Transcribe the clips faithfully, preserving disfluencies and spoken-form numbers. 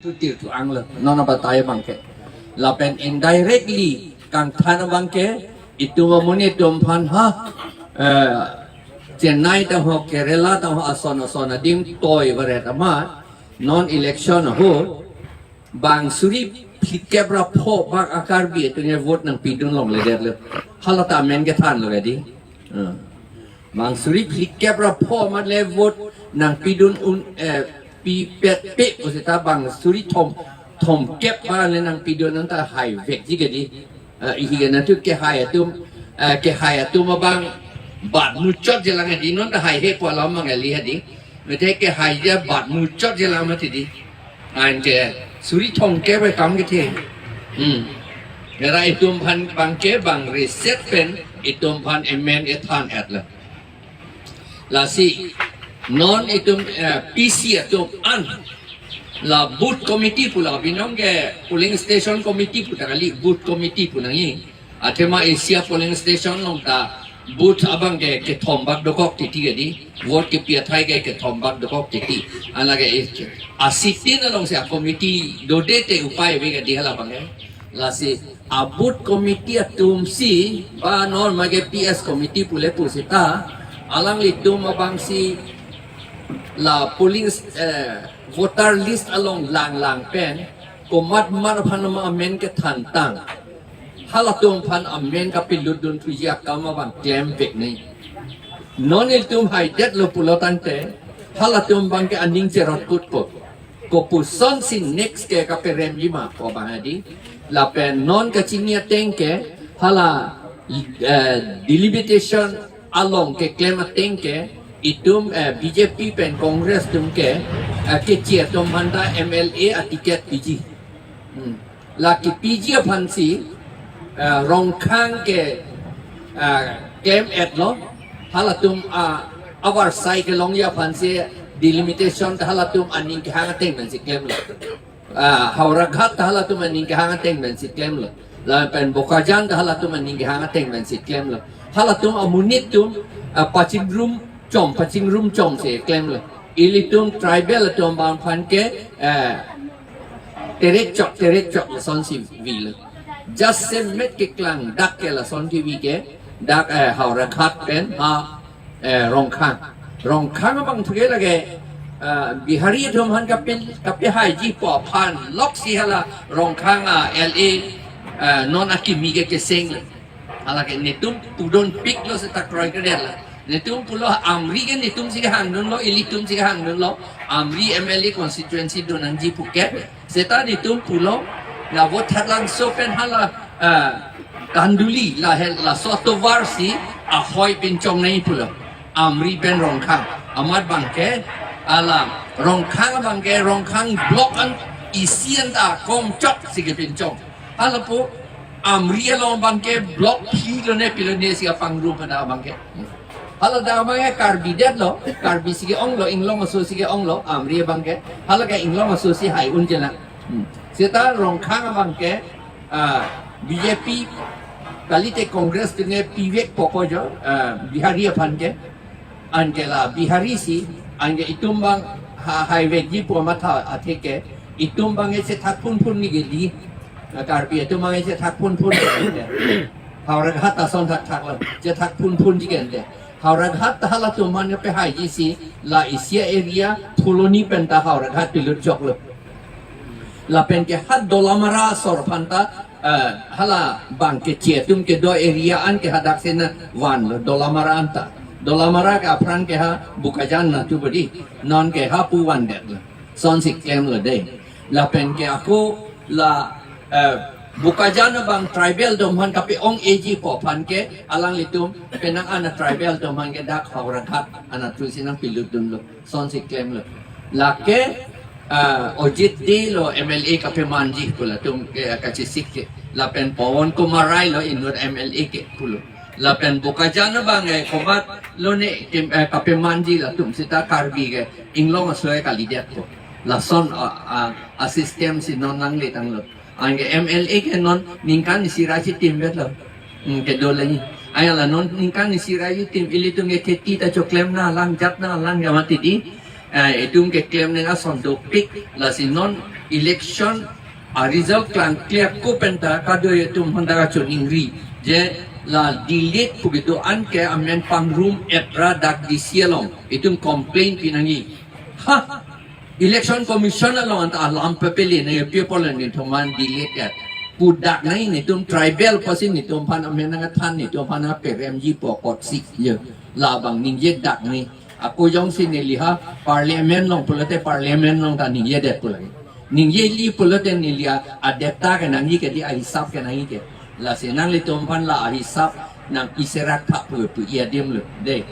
Tutir tu anglo, non abatai abangke. Lapen indirectly kangthan abangke, itum amonit atum aphan ha, eh, Chennai ta ho, Kerala ta ho, ason ason adim toi varet amat, non election ho, bang suri phlikep ra pho bang a-Karbi atum ke vote nangpidun longledetlo. Hala ta amen kethanlo kadi. Eh. Bang suri phlikep ra pho amat le vote nangpidun un, eh, pipet pe pusita bang suri thom, thomkep bang le nangpidun anta haivekji kadi. Eh, ihi ke natu kehai atum, eh, kehai atum abang bat muchot jelang kadi, non ta haihe pu alam mang kali kadi. Mate kehai ja bat muchot jelang mati di. Anke suri thomkep akam kethe. Hmm. Era itum aphan abangke bang reset pen itum aphan amen ethan-etlo. Lasi non itum, eh, P C atum an la booth committee pu la binong ke polling station committee pu ta kali, booth committee pu nangji. Athema isi a-polling station along ta booth abangke kethom bak dokok titi kadi, vote kepi athai ke kethom bak dokok titi. Anlake asitin alongsi a-committee dode te upai ave kadi hala abangke. Lasi a-booth committee atumsi ba non mage P S committee pule pusita alanglitum abangsi la polling, eh, voter list along langlang pen komat mat aphan ma amen kethan tang, halatum aphan amen kapilutdun thuji akam abang klemvek nangji. Non ilitum haidetlo pulo tangte halatum abangke aning cherotkutpo. Kopusonsi next ke kaperemji ma pu abang kadi. Lapen non kachini ateng ke hala, eh, delimitation along keklem ateng ke itum, eh, B J P pen Congress atum ke, eh, keche atum aphanta M L A a-ticket piji. Hmm. La kepiji aphansi, eh, Rongkhang ke, eh, klem-etlo, halatum, ah, avarsai kelongji aphansi delimitation ta halatum aning kehang ateng pensi klemlo. Ah, Howraghat ta halatum aning kehang ateng pensi klemlo. Lapen Bokajan ta halatum aning kehang ateng pensi klemlo. Halatum amonit atum, ah, pachingrum chom, pachingrum chomsi klemlo. Ilitum tribal atum abang aphan ke, eh, terekchok, terekchok lasonsi vilo. Jasemet keklang dak ke lason kevi ke, dak, eh, Howraghat pen ha, eh, Rongkhang. Rongkhang abang thuke lake, eh, Bihari atum aphan kape, kapehaiji pu aphan loksi hala Rongkhang a-L A, eh, non akimi ke kesenglo. Halake netum pudunpiklo seta kroikredetlo. Netum pulo Amri ke netumsi kehangdunlo, ilitumsi kehangdunlo. Amri M L A constituency do nangji puke. Seta netum pulo, la vote tharlangso pen hala, ah, Kanduli lahe laso atovarsi ahoi pinchong nangji pulo. Amri pen Rongkhang. Amat abangke, hala, Rongkhang abangke, Rongkhang block an isi anta komchotsi kepinchong. Halapu Amri along abangke block phli lone pilone si apangrum pada abangke. Hala dak abangke Karbi detlo, Karbisi ke-onglo, Inglong asosi ke-onglo, Amri abangke. Halake Inglong asosi hai-un jelang. Hmm. Seta Rongkhang abangke, ah, B J P kalite Congress atum ke pivekpo ko jo, ah, Bihari aphan ke. Anke la Bihari si, anke itum abang ha-, haivekji pu amatha athe ke, itum abangke chethak phunphun ni kedi, na Karbi atum abangke chethak phunphun ni kedi. Howraghat ason thakthaklo, chethak phunphunji kente. Howraghat ta halatum aphan kapehaiji si, la isi a-area Phuloni pen ta Howraghat pilutchoklo. Lapen ke ha Dolamara asor aphanta, eh, hala bang keche atum kedo area an ke hadak sena vanlo Dolamara anta. Dolamara ke aphrang ke ha Bokajan natu bodi, non ke hapu vandetlo. Sonsi klemlo dei. Lapen ke ako la, eh, Bokajan abang tribal atum aphan kape-ong-eji pu aphan ke alanglitum penang an a-tribal atum aphan ke dak Howraghat anatthu si nangpilutdunlo. Sonsi klemlo. Lake, ah, Ojit Dey lo M L A kapemanji pu latum ke, ah, kachesik ke. Lapen Pawan Kumar Rai lo inut M L A ke pulo. Lapen Bokajan abang, eh, komat lone tim, eh, kapemanji latum seta Karbi ke Inglong aso ke kalidetpo. Lason, ah, ah, a-system si non nangle tanglo. Anke M L A ke non ningkan isi ra chitim vetlo. Hmm, kedo lagi. Ayala non ningkan isi ra chitim, ilitum ke kheti ta choklem nanglang, jat nanglang ya mati di. Eh, itum keklem nang ason dopik, lasi non election a result klangkle ako penta kadoi itum honda kachoningri je la delete pu kedo-an ke amen pangrum etra dak D C along itum complain pi nangji. Ha, Election Commission along anta alam pepele nang, pi apot le nelitum aphan delete et pu dak nangji, nelitum tribal apotsi nelitum aphan amen nangthan, nelitum aphan peremji pu apotsi, ya, labang ningjedak nangji. Ako jongsi neli ha parliament along pulote parliament along ta ningjedet pu lake. Ningjeli pulote neli a, adet ta kenangji ke, di ahisap kenangji ke. Lasi nanglitum aphan la ahisap nangpiserak thap pu pu adim lo. Dei.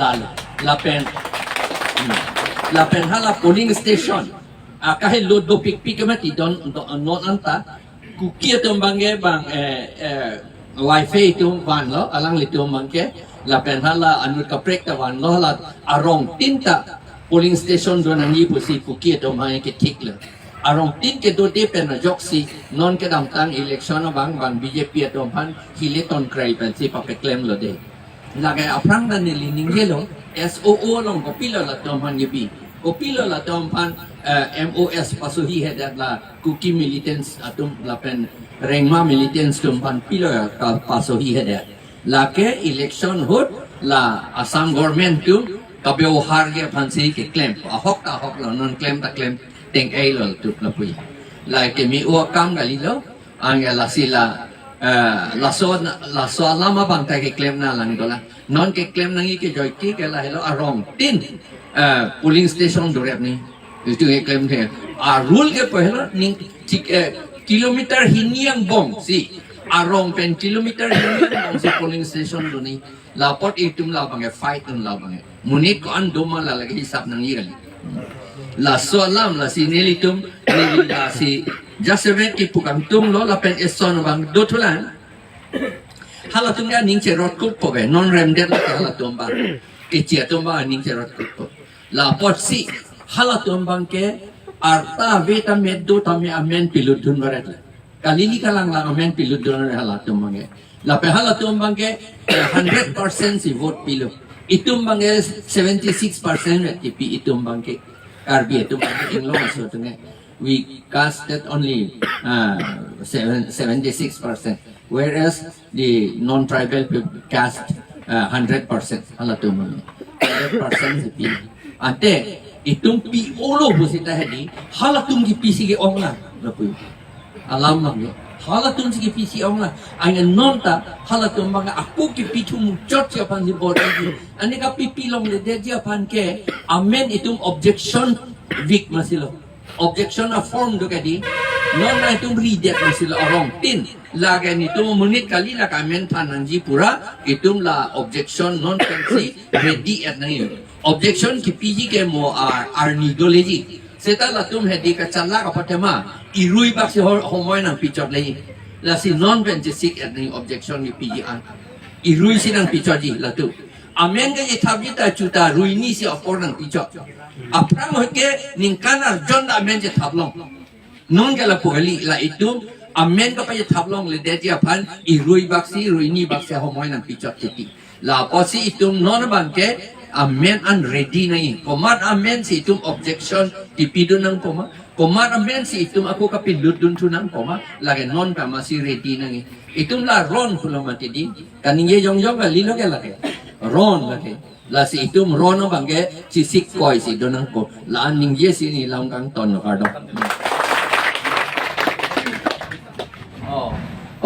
La la. Lapen. Hmm. Lapen hala polling station. Akahelo dopikpik ke mati don, don, non anta. Kuki atum abangke bang, eh, eh, wifi atum vanlo, alanglitum abangke, lapen hala anut kaprek ta vanlo, hala arong tin ta polling station do nangji pusi Kuki atum abangke thik lo. Arong tin kedodet pen ajoksi non kedamtang election abang bang B J P atum aphan hile tonkrai pensi papeklem lo dei. Lake aphrang ta neli ningjelo, S O O along kopilo latum aphan kebi. Kopilo latum aphan, eh, M O S pasohihedet, la Kuki militants atum lapen Rengma militants atum aphan pilo ya ka pasohihedet. Lake election ahut la Assam government atum kabewharji aphansi keklem. Ahok ta ahok lo, non klem ta klem teng-ei lo tup lapu ya. Lake me-o akam kalilo, anke lasi la, eh, laso, laso alam abang ta keklem nanglang dolang. Non keklem nangji ke joike ke lahelo arong tin, eh, polling station dorep nangji. Itum keklem the. A rule ke pehelo ning tik, eh, kilometer hini angbong si, arong pen kilometer hini angbong si polling station do nangji. La apot itum la abangke fight un la abangke. Monit ko-an doma la lake hisap nangji kali. Laso alam lasi nelitum, neli lasi jasemet kipu kangtung lo lapen eson abang dothulang. Halatum ke aning cherot kut po ke, non remdet lake halatum abang. Kechi atum abang aning cherot kut po. La apotsi halatum abangke arta ave tame do tame amen pilutdun varet le. Kalili kalanglang amen pilutdun halatum abangke. Lapen halatum abangke, eh, hundred percent si vote pilo. Itum abangke seventy six percent vet kipi itum abangke. Karbi atum abangke inglong aso atum ke. We casted only, uh, seven, seventy six percent. Whereas the non-tribal people cast, uh, hundred percent. Halatum abangke. Hundred percent si pi. Ante, itum pi-olo pusita hedi, halatum kipi si ke-ong lang, lapu. Alam abang ya. Halatum si kipi si ong lang. Anke non ta, halatum abang ako kipi thu muchotji aphan si bor lagi. Anke kapipi longledetji aphan ke, amen itum objection weak masi lo. Objection a form do kedi. Non nangtum ridet masi lo arong tin. Lake nelitum monit kali lake amen than nangji pura, itum la objection non pensi ready et nangji. Objection kipiji ke mo ar, arni doleji. Seta latum hedi kachalak apot tema, irui bak si ho-, homoi nangpichot leji. Lasi non pen chesik et nangji objection kipiji an. Irui si nangpichotji latum. Amen kachethapji ta chuta ruini si apor nangpichot. Aphrang ahut ke ningkan arjon ta amen chethap long. Non ke lapu kali, la itum amen kapachethap longledetji aphan irui bak si, ruini bak si homoi nangpichot titi. La apotsi itum non abangke amen an ready nangji. Komat amen si itum objection kipidun nang komat. Komat amen si itum ako kapilutdun thu nang komat. Lake non ta masi ready nangji. Itum la ron pulo mati di. Kaningje jongjong kalilo ke lake. Ron lake. Lasi itum ron abangke chesik koi si do nangpo. La-an ningje si neli lam kangton lo, kardom.